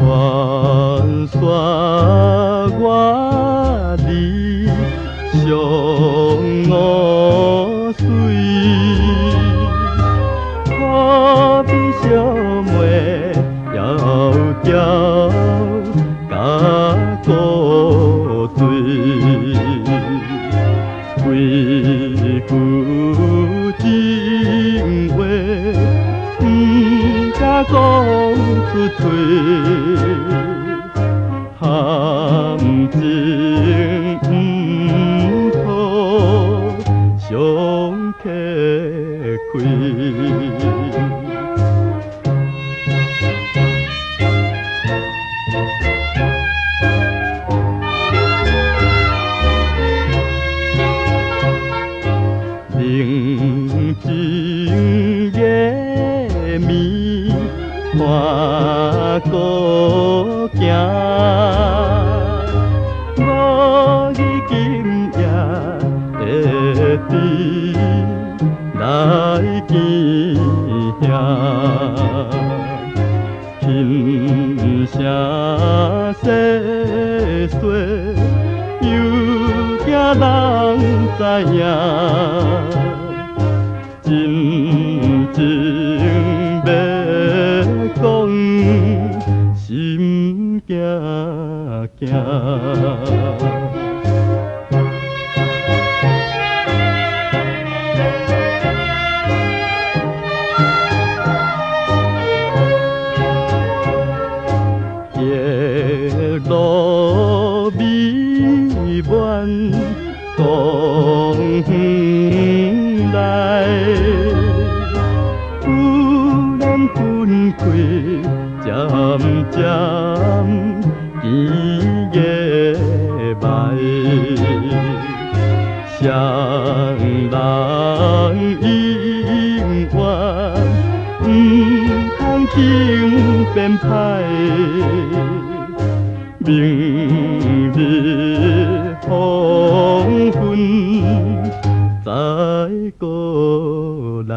传说我你上乌水，可比小妹窈窕佮古錐，几句情話毋敢講出喙，談情毋妥，傷客氣。寧靜夜暝看孤行，無語今夜會佇來見兄，輕聲細說，又驚人知影。真情欲講，心驚驚。月落美滿公園內，忽然分開，漸漸見月眉，雙人永遠毋通情變歹，明日黃昏再過來。